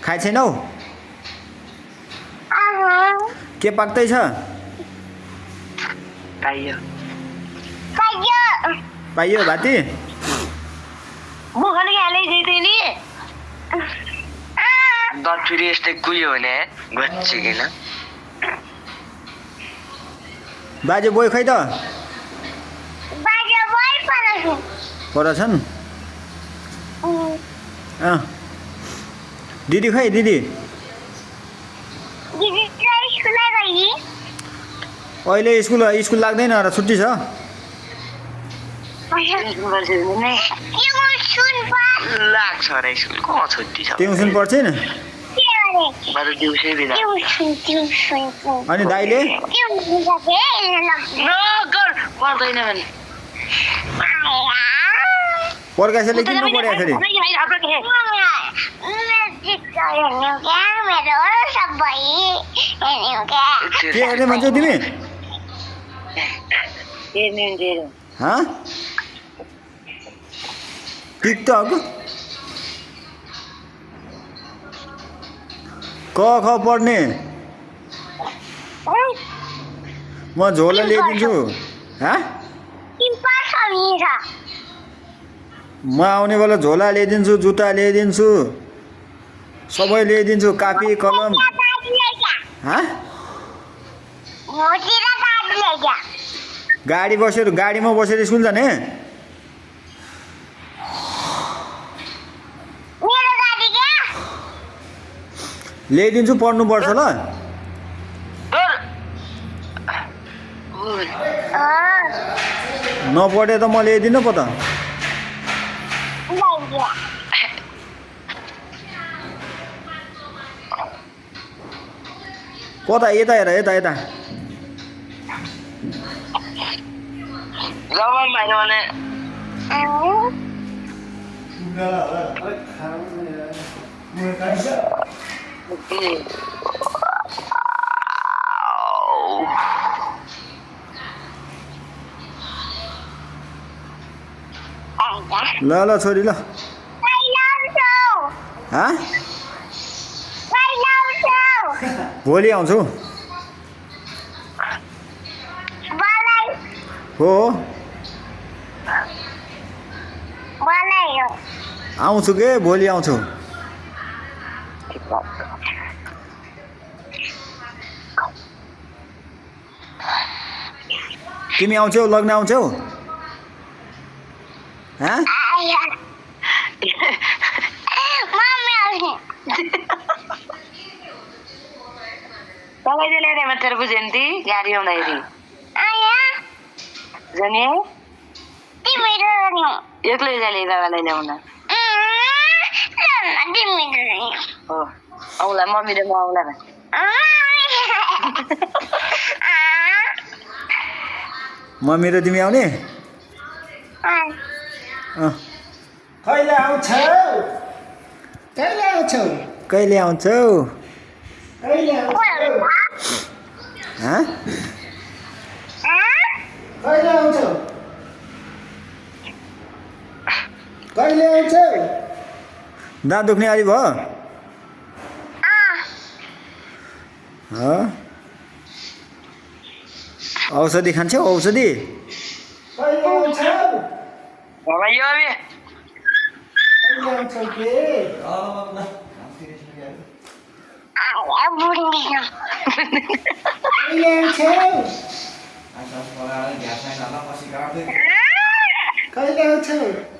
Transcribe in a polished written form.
खाइ छैनौ के पाक्दैछ पाइयो पाइयो भाती मुखले हालै दिँदै नि दत फेरि यस्तै कुयो भने गच्चिकिन बाजे बोय खै त परछन् दिदी खै दिदी अहिले स्कुल लाग्दैन र छुट्टी छ लाग्छ र स्कुल कहाँ छुट्टी छ ट्युसन पढ्छिन् अनि दाइले पर्दैन भने प्रकाशले किन नपढ्या फेरि के हेर्ने भन्छौ तिमी टिकटक क ख पढ्ने म झोला ल्याइदिन्छु म आउने बेला झोला ल्याइदिन्छु जुत्ता ल्याइदिन्छु सबै ल्याइदिन्छु कापी कलम गाडीमा बसेर स्कुल जाने ल्याइदिन्छु पढ्नुपर्छ ल नपढे त म ल्याइदिनु पो त कता यता हेर यता यता ल ल छोरी ल भोलि आउँछु हो आउँछु के भोलि आउँछु तिमी आउँछौ लग्न आउँछौ तपाईँ ल्याएर मात्र बुझ्यन्ती गाडी आउँदाखेरि जाने एक्लै जाने बाबालाई ल्याउन हो आउँला मम्मी र म आउँला मम्मी र तिमी आउने कहिले आउँछौ कहिले आउँछौ कहिले आउँछौ कहिले आउँछौ कहिले आउँछौ कहिले आउँछौ दाँत दुख्ने आदि भयो औषधि खान्छौ औषधि कहिले आउँछौ कहिले आउँछौ के कहिले आउँछौ